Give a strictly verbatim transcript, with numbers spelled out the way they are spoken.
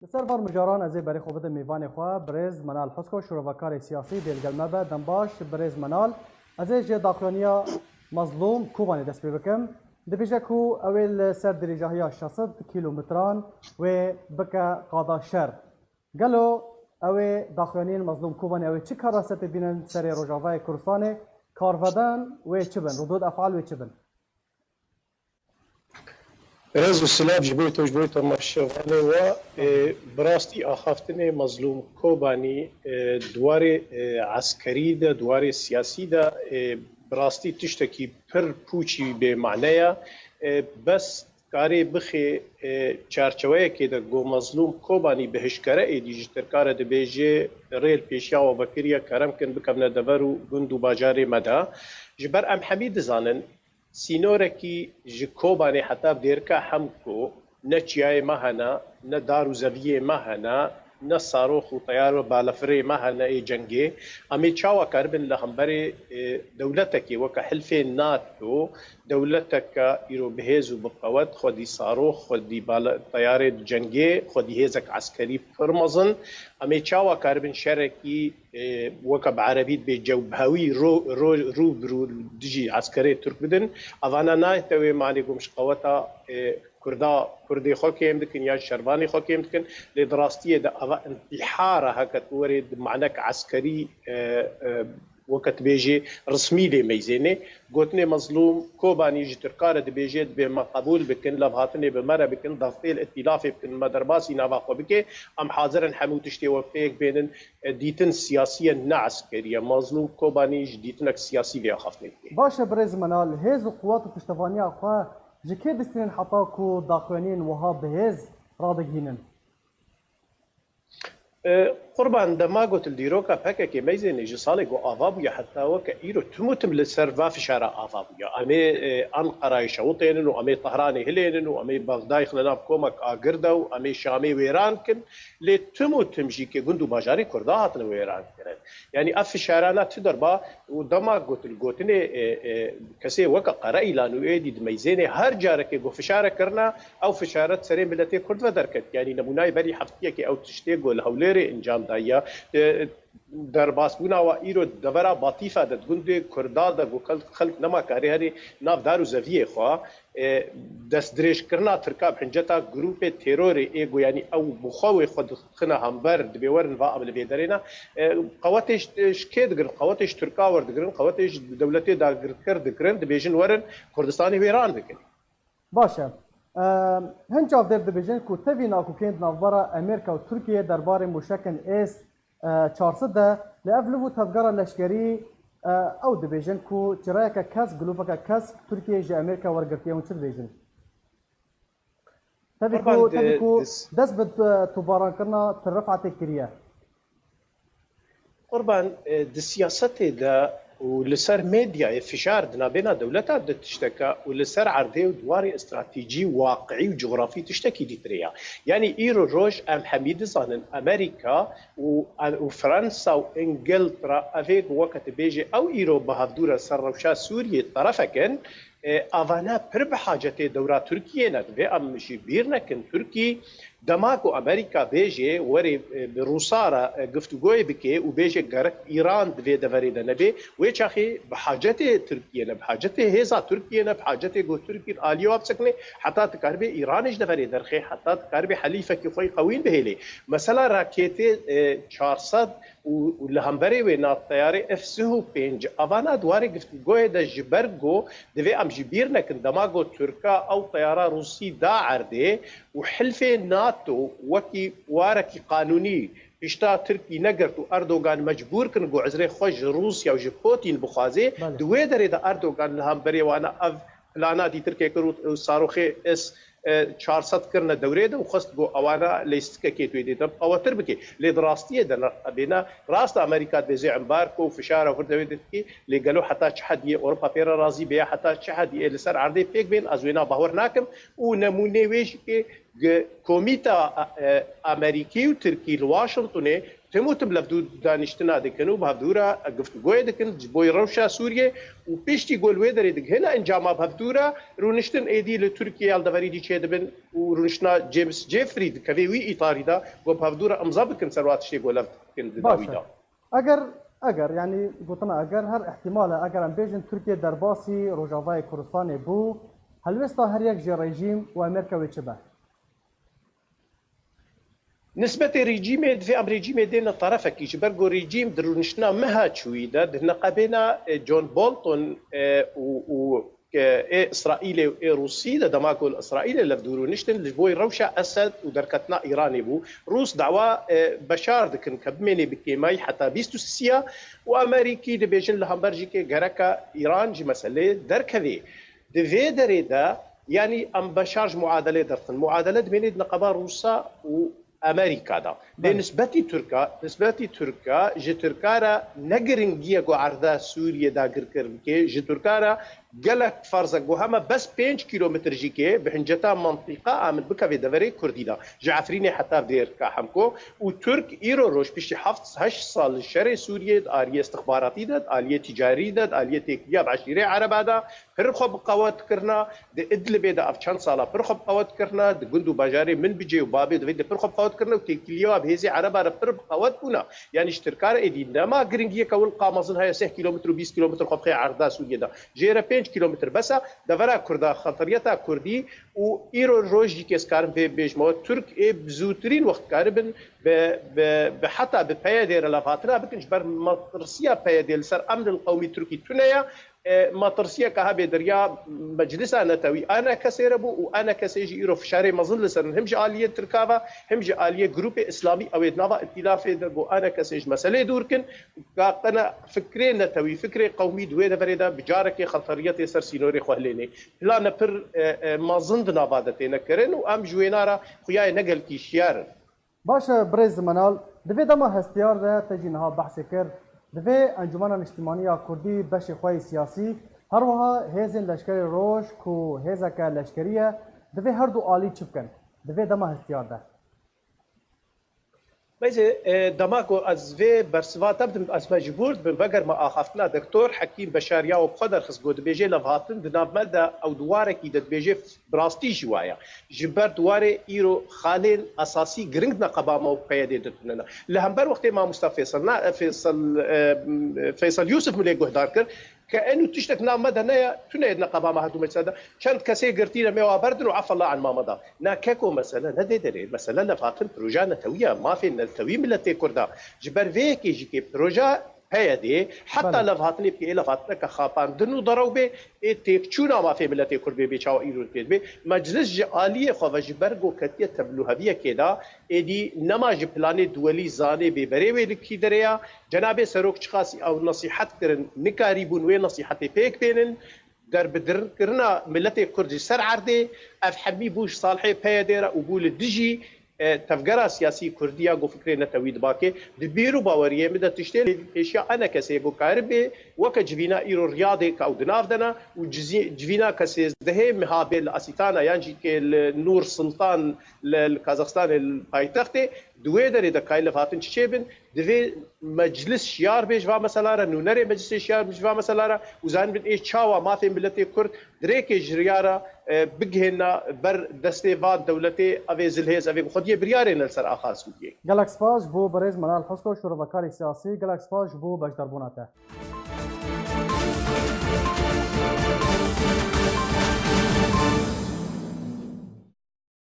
Li ser van mijaran ez ê berê xwe bidim mêvanê xwe, birêz Menal Husko, şîrovekarê siyasî dê li gel me be. Dem baş, birêz Menal. Ez ê ji daxuyaniya Mezlûm Kobanê dest pê bikim. Dibêje ku ew ê li ser dirêjahiya şeş sed kîlometran wê bike qada şer. Gelo ew ê daxuyaniyên Mezlûm Kobanê, ew ê çi kar rasetê bînin serê Rojavayê Kurdistanê? Karveden wê çi bin? Rûdod efal wê çi bin? Rêz û silav ji bo te û ji bo temaşevanê we. Ê, bi rastî axaftinê Mezlûm Kobanî, ê, di warê, ê, eskerî de, di warê siyasî de, ê, bi rastî tiştekî pir pûçî bêmane ye. Ê, bes karê bixê, ê, çarçeweyekê de ku Mezlûm Kobanî bi hişkere êdî ji Tirka re dibêje, rê li pêşiya we vekiriye, kerem kin bikevne dever û gund û bajarê me de. Ji ber em hemî dizanin, sînorekî ji Kobanê heta Dêrika Hemko ne çiyayê me hene, ne dar û zeviyê me hene, ne sarox û teyar û balefirê me hene ê cengê. Em ê çawa karibin li hemberê, e, dewletekê weke Hilfê NATO, dewleteke îro bi hêz û bi qewet, xwedî sarox, xwedî bale-, teyarê cengê, xwedî hêzek eskerî pir mezin, em ê çawa karibin şerekî, e, weke bi erebî dibê cewbhewî ro, ro, rû bi rû dijî eskerê Tirk bidin? Evana nayête wê manê ku em ji qeweta, e, Kurda, Kurdê xwe kêm dikin yan şervanê xwe kêm dikin. Lê di rastiyê de eva întîhara heke tu werê di manek eskerî, e, e, weke tu bêjê, rismî lê meyzênê. Gotinê Mezlûm Kobanî ji Tirka re dibêje, dibê me qebûl bikin, levhatinê bi me re bikin, dextê li îtîlafê bikin, me derbasî nava xwe bike, em hazir in hemû tiştê we pêk bênin. E, dîtin siyasî ye, ne eskerî ye. Mezlûm Kobanî ji dîtinek siyasî vê axaftinê dike. Baş e birêz Menal, hêz û quwet û piştevaniya xwe ji kê distînin heta ku daxuyaniyên wiha bi hêz radigihînin? E, Qurban, dema got li dîroka P K K meyzênê ji salê ku ava bûye heta weke îro tim û tim li ser va fişara ava bûye. Em ê, e, Enqerayê şewitênin û em ê Tehranê hilênin û em ê Bexdayê xine nav komek agir de û em ê Şamê wêran kin. Lê tim û tim jî kê gund û bajarê Kurda hatine wêran kirin. Yanî ev fişarana çi derba û dema got li gotinê, e, e, kesê weke Qereîlan û êdî di meyzênê her carekê ku fişare kirine, ew fişare di serê miletê Kurd ve derket. Yanî nemûnayê berî heftiyekê ew tiştê ku li Hewlêrê encam daye, e, derbasbûna wa îro di devera Batîfa de di gundê Kurda de ku kel-, xelk nema karê herê nav dar û zeviyê xwe, e, destdirêjkirina Tirka bi hinceta grûpê terorê ê ku yanî ew bi xwe wê xwe dixine hember, dibê werin va em li vê derê ne. E, qewetê ji, ji kê digirin? Qewetê ji Tirka werdigirin, qewetê ji dewletê dagirker digirin, dibêjin werin Kurdistanê wêran bikin. Baş e. Em, hin çavdêr dibêjin ku tevî nakokên di navbera Amerîka û Tirkiyê derbarê mûşekên S çar sed de li ev liv û tevgera leşkerî, e, ew dibêjin ku çirayeke kesk, giloveke kesk Tirkiyê ji Amerîka wergirtiye. Hûn çi dibêjin? Tevî ku, tevî ku dest bi, e, topbarankirina Til Rifetê kiriye. Qurban, e, di siyasetê de û li ser medyayê fişar di navbêna dewletan de tiştek e û li ser erdê û di warê stratejî, waqiî û cografî tiştekî dîtirê ye. Yanî îro roj em hemî dizanin Amerîka û, û Fransa û Îngiltere, ev ê ku weke tu bêjê ew îro bi hevdû re ser rewşa Sûriyê terefek in, E, avana pir bi hacetê dewra Tirkiyê ne. Divê em jî bîr nekin, Tirkî dema ku Amerîka bêjê werê, e, bi Rûsa re, e, giftûgoyê bike û bêje gerek Îran di vê deverê de nebe, wê çaxê bi hacetê Tirkiyê ne, bi hacetê hêza Tirkiyê ne, bi hacetê ku Tirkî aliyê wa bisekine, heta dikaribê Îranê ji deverê derxê, heta dikaribê helîfekî xwe yî qewîn bihêlê. Mesela raketê, e, çar sed û, û li hemberê wê na teyarê F sih û pênc, avana di warê giftûgoyê de ji ber ku divê em jî bîr nekin, dema ku Tirka ew teyara Rûsî da erdê û hilfê NATO wekî warekî qanûnî pişta Tirkî negirt û Erdogan mecbûr kirin ku izrê xwe ji Rûsya û ji Putin bixwaze, Belê. di wê derê de Erdogan li hemberê wana ev plana dîtir kê kir û, û saroxê S, e, çar sed kirine dewrê de û xwest ku ewana lêstikekê tu yê dê te bi qewetir bike. Lê di rastiyê de ne, bêne rast Amerîka dibêje embargo û fişara vir dewê dikî, lê gelo heta çi hediyê Ewropa pê re razî bê ya heta çi hediyê li ser erdê pêk bên, ez wêna bawer nakim û nemûnê wê jî kê Komîta, e, Amerîkî û Tirkî li Washingtonê tim û tim levdû daniştina dikin û bi hevdû re guftûgoyê dikin ji bo rewşa Sûriyê û piştî ku li wê derê digihine encama bi hevdû re rûniştin êdî li Tirkiye ya li deverî dî çêdibin û rûniştina James Jeffrey dikeve wî îtarî de ku bi hevdû re imza bikin ser wa tiştê ku lev dikin di dawî de. Eger, eger, yanî gotina eger her ihtimal e, eger em bêjin Tirkiye derbasî Rojavayê Kurdistanê bû, helwêsta her yek ji rejîm û Amerîka wê çi be? Nisbetê rejîmê divê em rejîmê dêne terefekî, ji ber ku rejîm di rûniştina meha çûyî de di neqebêna, e, John Bolton, e, û, û, e, ê Îsraîlê û ê Rûsî de dema ku li Îsraîlê levdû rûniştin, ji bo rewşa Esed û derketina Îranê bû. Rûs dawa, e, Beşar dikin ke bimênê bi kêmayî heta bîst û sisiya û Amerîkî dibêjin li hember jî ke gereka Îran ji meselê derkevê. Di vê derê de, yanî em Beşar ji muadelê derxin. Muadele dimênê di neqeba Rûsa û Amerîka de. Lê Belê. Nisbetî Tirka, nisbetî Tirka, ji Tirka re ne giringî ye ku erda Sûriyê dagirkir bike, ji Tirka re gelek ferz e ku hema bes pênc kîlometr jî ke bi hinceta mantîqa amin bikeve deverê Kurdî de. Ji Efrînê heta Dêrka Hemko û Tirk îro roj piştî heft heşt sal li şerê Sûriyê di aliyê istixbaratî de, di aliyê ticarî de, di aliyê têkiliya bi eşîrê Ereba de, pir xwe bi qewet kirina, di Idlibê de ev çend sala pir xwe bi qewet kirina, di gund û bajarê Minbicê û Babê divê de pir xwe bi qewet kirina û têkiliya bi hêzê Ereba re pir bi qewet bûna. Yanî ji Tirka re êdî nema giringiyeke wilqa mezin heye seh kîlometr û bîst kîlometr xwe bixê erda Sûriyê de. Jê re pênc kîlometr bes e, devera Kurda, xeteriyeta Kurdî û îro roj jî kê ez karim vê bêjmewe, Tirk ê bi zûtirîn wext karibin bi, bi, bi heta bi PYD'ê re levhatina bikin, ji ber metirsiya PYD'ê li ser emnil qewmî Tirkî tune ye. E, metirsiyeke hebê di riya Meclisa Netewî A N K'ê re bû û A N K'ê jî îro fişarê mezin li ser in. Him ji aliyê Tirka ve, him ji aliyê grûpê Îslamî ew ê di nava îtîlafê de ku A N K'ê ji meselê dûr kin. Ka qena fikrê netewî, fikrê qewmî di wê deverê de bi carekê xeteriyetê ser sînorê xwe hilênê. Plane pir, e, e, mezin di nava de têne kirin û em ji wêna re xuya ye ne gelkî şiyar in. Baş e, birêz Menal, di vê dema hestiyar de te jî niha behsê kir, divê Encûmena Niştimanî ya Kurdî beşê xwe yê siyasî, her wiha hêzên leşkerê roj ku hêzeke leşkerî ye, divê her du alî çi bikin? Di vê dema hestiyar de. Beyzê, e, dema ku ez vê bersiva te bidim, ez mecbûr dibim, veger me axaftina Doktor Hekîm Beşar ya we bi xwe derxist ku dibêje levhatin di nav me de ew di warekî de dibêje bi rastî jî wa ye. Ji ber di warê îro xalên esasî giring di neqeba me û PYD'ê de tune ne. Li hember wextê mamosta Fêsal, na, Fêsal, e, Fêsal Yûsif min lê guhdar kir, ke eno tiştek nav me de ne ye, tune ye di neqeba me herdû meclisa de. Çend kesê girtî ne, me wa berdin û efallah an mame da. Na keko mesele ne dê derê. Mesele levhatin proja netewî ye, mafên netewî miletê Kurda. Ji ber vê yekê jî kê proja PYD'ê heta Belê. Levhatinê bike, ê levhatineke xapandin û derew bê, ê têkçûna mafê miletê Kurd bê, bê çawa îro pê dibe. Meclis ji aliyê xwe ve ji ber ku ketiye teblûheviyekê de, êdî nema ji planê duwelî zanê bê berê wê li kî derê ya. Cenabê Serok çiqasî ew nesîhet kirin, nikarîbûn wê nesîhetê pêk bênin. Derbidirkirina miletê Kurd ji ser erdê, ev hemî bû ji salihê PYD'ê re û bû li dijî, e, tevgera siyasî Kurdî ya ku fikrê netewî dibakê. Di bîr û baweriyê min de tiştê li pêşiya A N K'ê ku karibê weke civîna îro Riyadê ka ew di nav de ne û cizî-, civîna ke sêzdehê meha bê li Asîtana yan jî kê li Nûr Sultan li, li Kazaxstanê li paytextê, di wê derê de kayî levhatin çi çêbin, divê meclis şiyar bê ji va mesela re, nûnerê meclisê şiyar bê ji va mesela re û zanibin ê çawa mafê miletê Kurd dirêkê ji riya re, e, bigihêna ber destê van dewletê, ev ê zilhêz, ev ê bi xwediyê biryarê ne li ser axa Sûriyê. Gelek spas ji bo birêz Menal Husko, şorevekarê siyasî, gelek spas ji bo beşdarbûna te.